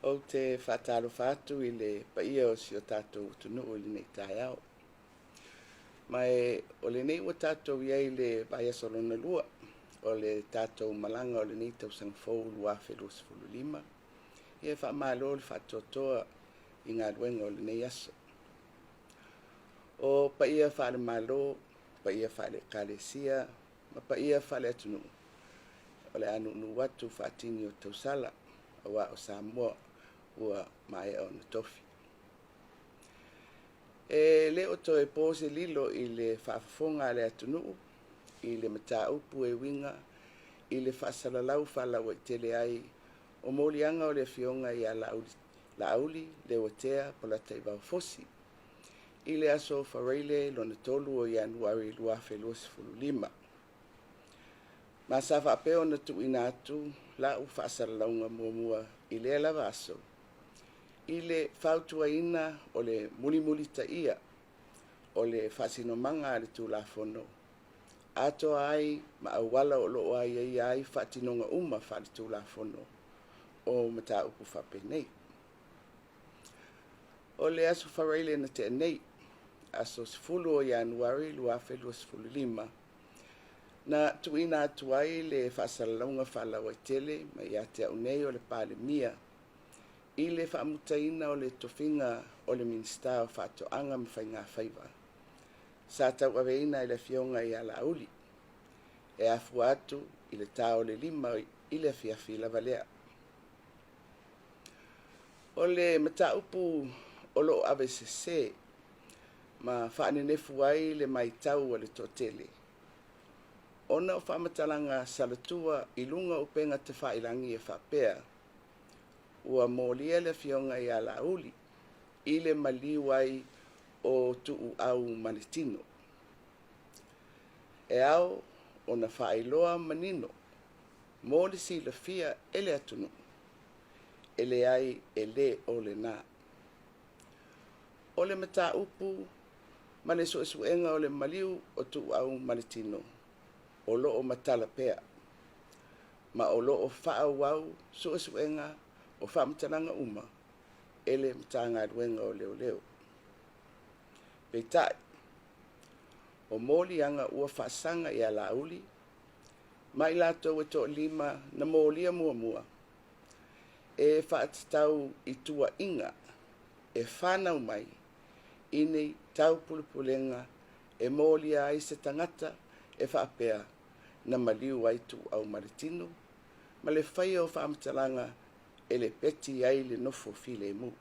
Ou te faatalofa atu i le paia o si o tatou atunuu i lenei taeao. Ma o lenei ua tatou i ai i le vaiaso lona lua o le tatou malaga o lenei tausaga fou 2025, ia faamalo le faatoatoa i galuega o lenei aso. O paia faale-Malo, paia faale-Ekalesia ma paia faale-atunuu, o le a nuunuu atu faatini o tausala aua o Samoa ua maea ona tofi. E le o toe po se lilo i le faafofoga a le atunuu i le mataupu e uiga i le faasalalau faalauaitele ai o moliaga o le Afioga ia Laauli Leuatea Polataivao Fosi i le aso Faraile lona 3 o Ianuari 2025. Ma sa faapea ona tuuina atu lau faasalalauga muamua i lea lava aso i le fautuaina o le mulimulitaia o le faasinomaga a le Tulafono atoa ai ma auala o lo o aiaia ai faatinoga uma faale-Tulafono o mataupu faapenei. O le aso Faraile na tea nei, aso 10 o Ianuari 2025, na tuuina atu ai le faasalalauga faalauaitele mai ia te au nei o le Palemia i le faamutaina o le tofiga o le Minisita o Faatoaga ma Faigafaiva sa tauaveina e le Afioga ia Laauli e afua atu i le ta o le 5 i le afiafi lava lea. O le mataupu o lo o avesese ma faanenefu ai le matau a le toatele, ona o faamatalaga salatua i luga o upega tafailagi e faapea, ua molia le Afioga ia Laauli i le maliu ai o Tuuau ma le tino. E ao ona faailoa manino mo le silafia e le atunuu, e leai e le o lena. O le mataupu ma le suesuega o le maliu o Tuuau ma le tino, o lo o matala pea, ma o lo o faaauau suesuega o faamatalaga uma e le Matagaluega o Leoleo. Peitai, o moliaga ua faasaga ia Laauli ma i latou e toalima na molia muamua, e faatatau i tuuaiga e fanau mai i ni taupulepulega e molia ai se tagata e faapea na maliu ai Tuuau ma le tino ma le faia o faamatalaga e lepeti ai le nofo filemu.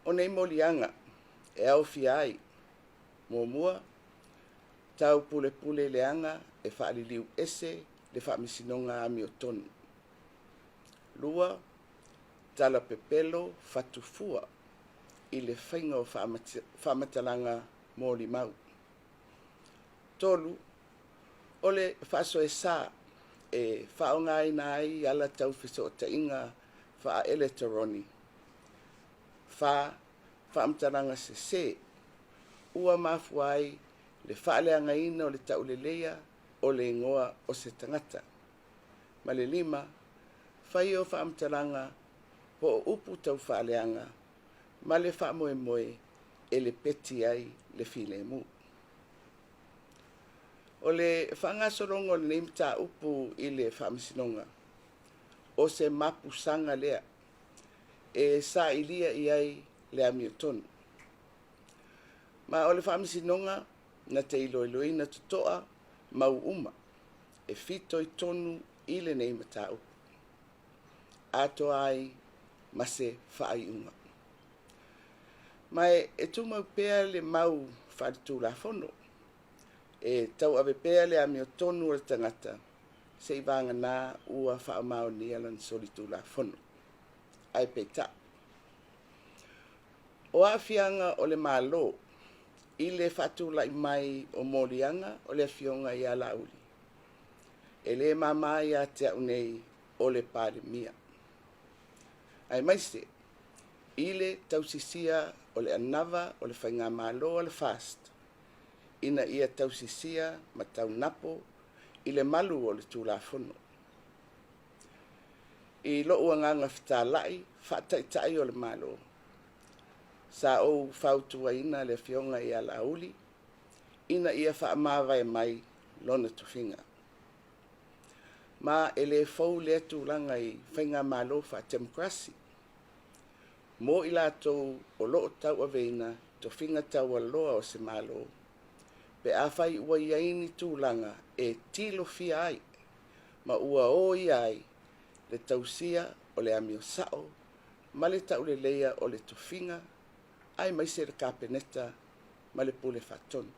O nei moliaga e aofia ai: Muamua, taupulepule leaga e faaliliu ese le Faamasinoga Amiotonu. Lua, talapepelo fatufua i le faiga o faamatalaga molimau. Tolu, o le faasoesa e faaaogaina ai ala tau fesootaiga faaeletoroni. Fa, faamatalaga sese ua mafua ai le faaleagaina o le tauleleia o le igoa o se tagata. Ma le lima, faia o faamatalaga po o upu taufaaleaga ma le faamoemoe e lepeti ai le filemu. O le faagasologa o lenei mataupu i le Faamasinoga, o se mapusaga lea e sailia i ai le amiotonu. Ma o le Faamasinoga na te iloiloina totoa mau uma e fitoitonu i lenei mataupu, atoa ai ma se faaiuga. Ma e tumau pea le mau faale-Tulafono e tauave pea le amiotonu a le tagata seivagana ua faamaonia lana solitulafono. Ae peitai, o aafiaga o le Malo i le faatulai mai o moliaga o le Afioga ia Laauli, e le mama ia te au nei o le Palemia, aemaise i le tausisia o le anava o le faigamalo a le FAST ina ia tausisia ma taunapo i le malu o le Tulafono. I lo'u agaga fetāla'i fa'ata'ita'i o le Malo, sa ou fautuaina le Afioga ia Laauli ina ia faamavae mai lona tofiga. Ma e lē fou lea tulaga i faigamalo faatemokarasi mo i latou o loo tauaveina tofiga taualoa o se Malo, pe afai ua i ai ni tulaga e tilofia ai ma ua oia ai le tausia o le amio sa'o ma le tauleleia o le tofiga aemaise le Kapeneta ma le Pule Faatonu.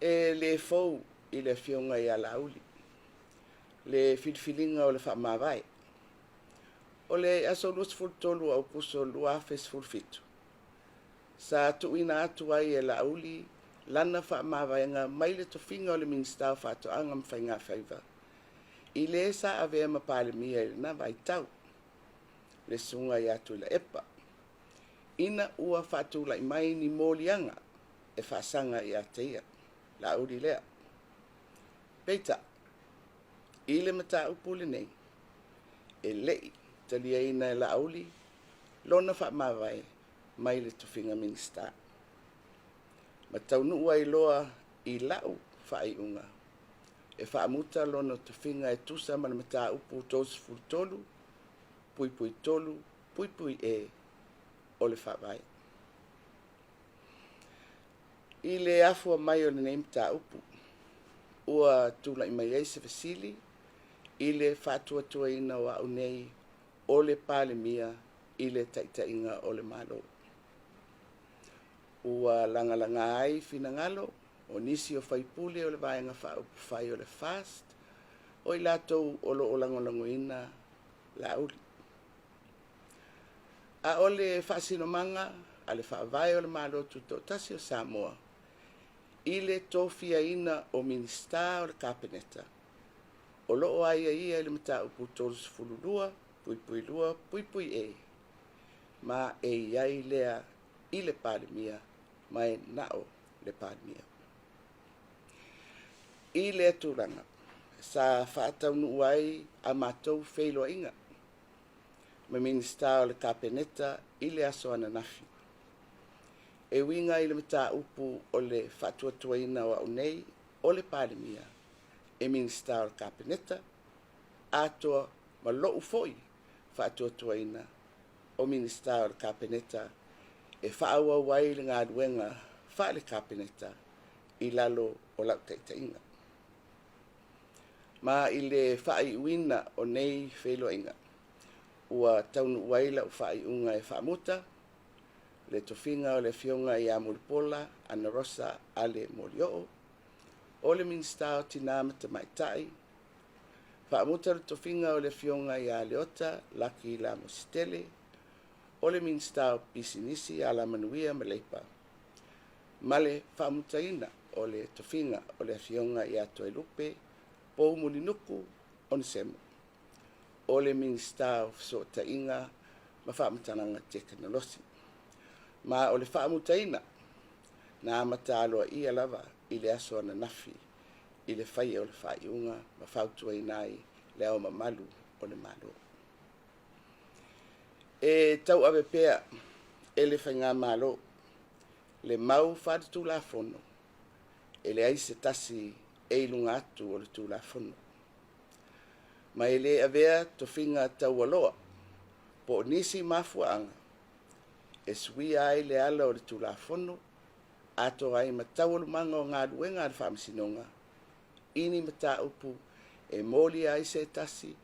E lē fou i le Afioga ia Laauli le filifiliga o le faamavae. O le aso 23 o Aokuso 2017 sa tuuina atu ai e Laauli lana faamavaega mai le tofiga o le Minisita o Faatoaga ma Faigafaiva i le sa avea ma Palemia i lena vaitau, le Susuga ia Tuilaepa, ina ua faatula'i mai ni moliaga e faasaga ia te ia Laauli lea. Peitai, i le mataupu lenei, e le'i taliaina e Laauli lona faamavae mai le tofiga Minisita, ma taunuu ai loa i la'u faaiuga e faamuta lona tofiga e tusa ma le Mataupu 33(3)(E) o le Faavae. I le afua mai o lenei mataupu ua tula'i mai ai se fesili i le faatuatuaina o a'u nei o le Palemia i le taitaiga o le Malo. Ua lagalaga ai finagalo o nisi o faipule o le Vaega Faaupufai o le FAST o i latou o lo o lagolagoina Laauli. A o le faasinomaga a le Faavae o le Malo Tutoatasi o Samoa i le tofiaina o Minisita o le Kapeneta, o lo o aiaia i le Mataupu 32(2)(e), ma e i ai lea i le Palemia ma e na o le Palemia. I lea tulaga, sa faataunuu ai a matou feiloaiga ma Minisita o le Kapeneta i le aso ananafi e uiga i le mataupu o le faatuatuaina o a'u nei o le Palemia e Minisita o le Kapeneta, atoa ma lo'u foi faatuatuaina o Minisita o le Kapeneta e faaauau ai le galuega faale-Kapeneta i lalo o lau taitaiga. Ma i le faaiuina o nei feiloaiga, ua taunuu ai lau faaiuga e faamuta le tofiga o le Afioga ia Mulipola Anarosa Ale Molioo o le Minisita o Tina ma Tamaitai, faamuta le tofiga o le Afioga ia Leota Laki Lamositele o le Minisita o Pisinisi, Alamanuia ma Leipa, ma le faamutaina o le tofiga o le Afioga ia Toelupe Poumulinuku Onesemo o le Minisita o Fesootaiga ma Faamatalaga Tekonolosi. Ma o le faamutaina na amata aloaia lava i le aso ananafi i le faia o le faaiuga ma fautuaina ai Le Ao Mamalu o le Malo. E tauave pea e le Faigamalo le mau faale-Tulafono, e leai se tasi e i luga atu o le Tulafono, ma e le avea tofiga taualoa po o nisi mafuaaga e suia ai le ala o le Tulafono atoa ai ma taualumaga o galuega a le Faamasinoga i ni mataupu e molia ai se tasi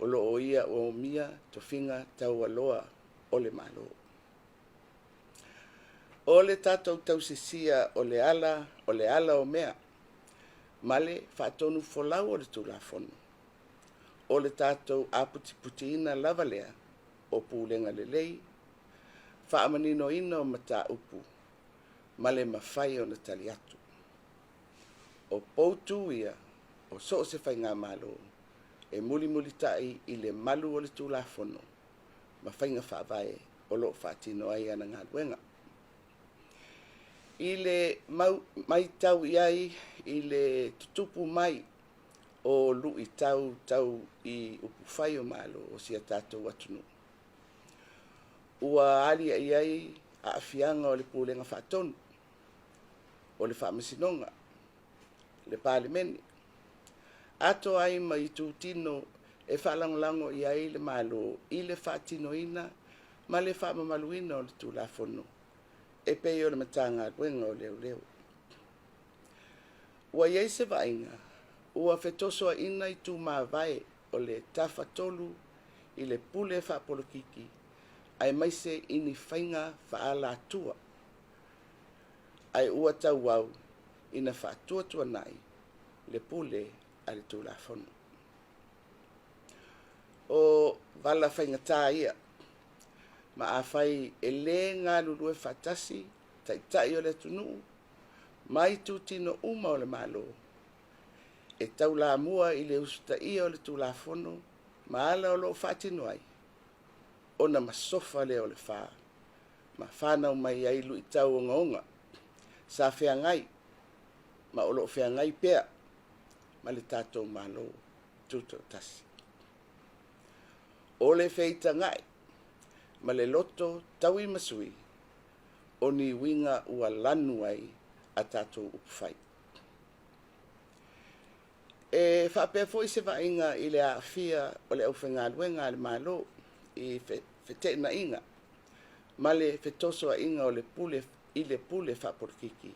o lo o ia omia tofiga taualoa o le Malo. O le tatou tausisia o le ala o mea ma le faatonufolau o le Tulafono, o le tatou aputiputiina lava lea o pulega lelei, faamaninoina o mataupu ma le mafai ona tali atu. O poutu ia o so o se faigamalo e mulimulita'i i le malu o le Tulafono ma faiga faavae o lo o faatino ai ana galuega. I le matau i ai i le tutupu mai o luʻitau tau i upufai o Malo o si a tatou atunuu, ua aliaʻi ai aafiaga o le Pulega Faatonu, o le Faamasinoga, le Palemene, atoa ai ma itutino e faalagolago i ai le Malo i le faatinoina ma le faamamaluina o le Tulafono e pei o le Matagaluega o Leoleo. Ua i ai se vaaiga ua fetosoaina itu mavae o le Tafatolu i le pule faapolokiki aemaise i ni faiga faaalatua, ae ua tauau ina faatuatuanai le pule a le Tulafono. O vala faigata ia, ma afai e le galulue faatasi Taitai o le atunuu ma itutino uma o le Malo e taulamua i le usitaia o le Tulafono ma ala o lo o faatino ai, ona masofa lea o le fa ma fanau mai ai luitau ogaoga sa feagai ma o lo o feagai pea ma le tatou Malo Tutoatasi. O le feitagai ma le loto tauimasui o ni uiga ua lanu ai a tatou upufai. E faapea foi se vaaiga i le aafia o le aufaigaluega a le Malo i feteenaiga ma le fetosoaina o le pule i le pule faapolokiki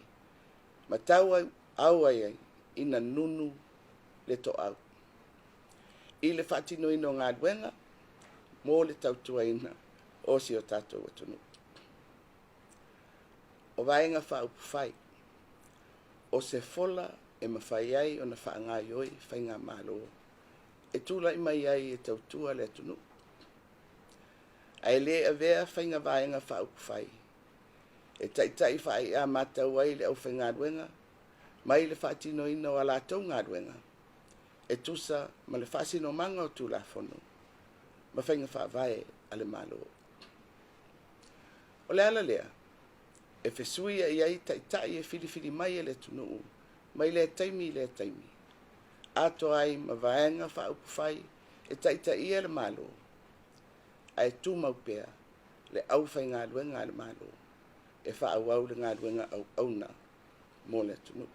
ma tauau ai ina nunu le toau i le faatinoina o galuega mo le tautuaina o si o tatou atunuu. O Vaega Faaupufai, o se fola e mafai ai ona faagaoioi faigamalo e tulai mai ai e tautua le atunuu, ae le avea Faiga Vaega Faaupufai e taitai faaiaamatau ai le aufaigaluega mai le faatinoina o a latou galuega e tusa ma le faasinomaga o Tulafono ma faiga faavae a le Malo. O le ala lea e fesuiai ai Taitai e filifili mai e le atunuu mai lea taimi i lea taimi, atoa ai ma Vaega Faaupufai e taitaia le Malo, ae tumau pea le aufaigaluega a le Malo e faaauau le galuega auauna mo le atunuu.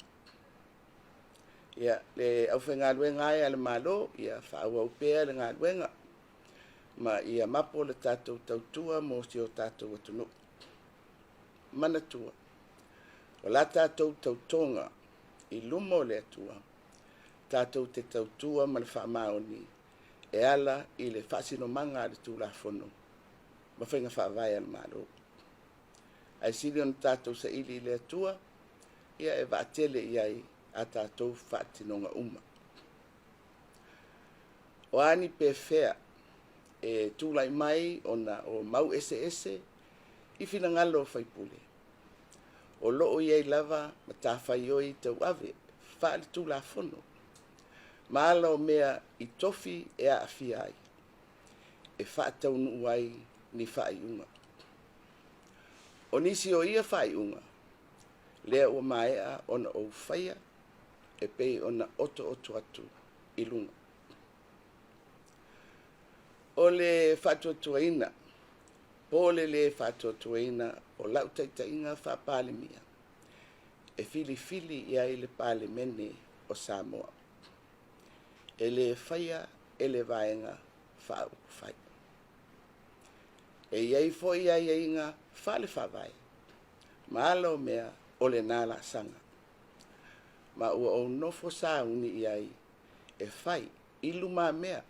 Ia, le aufaigaluega e a le Malo, ia faaauau pea le galuega ma ia mapo le tatou tautua mo si o tatou atunuu. Manatua, o la tatou tautoga i luma o le Atua, tatou te tautua ma le faamaoni e ala i le faasinomaga a le Tulafono ma faiga faavae a le Malo. Ae sili ona tatou saili i le Atua e vaatele i ai a tatou faatinoga uma. O a ni pefea e tulai mai ona o mau eseese i finagalo o sui usufono, o lo o i ai lava matafaioi tauave faale-Tulafono ma ala o mea i tofi e aafia ai e faataunuu ai ni faaiuga. O nisi o ia faaiuga lea ua maea ona ou faia e pei ona otooto atu i luga. O le faatuatuaina po o le lē faatuatuaina o lau taitaiga faa-Palemia, e filifili i ai le Palemene o Samoa, e le faia e le Vaega Faaupufai. E i ai foi aiaiga faale-Faavae ma ala o mea o lena laasaga, ma ua ou nofo sauni i ai e fai i lumamea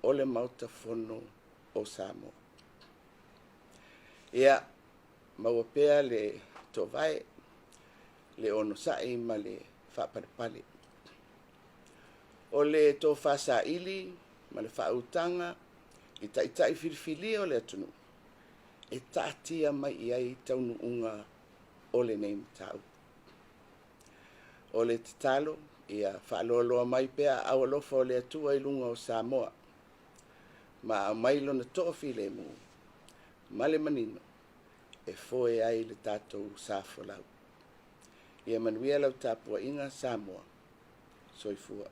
o le Maota Fono o Samoa. Ia maua pea le toovae, le onosai ma le faapalepale. O le tofa saili ma le faautaga i Taitai filifilia o le atunuu e taatia mai i ai taunuuga o lenei mataupu. O le tatalo ia faaloaloa mai pea aao alofa o le Atua i luga o Samoa ma aumai lona toafilemu ma le manino e foe ai le tatou sa folau. Ia manuia lau tapuaiga Samoa. Soifua.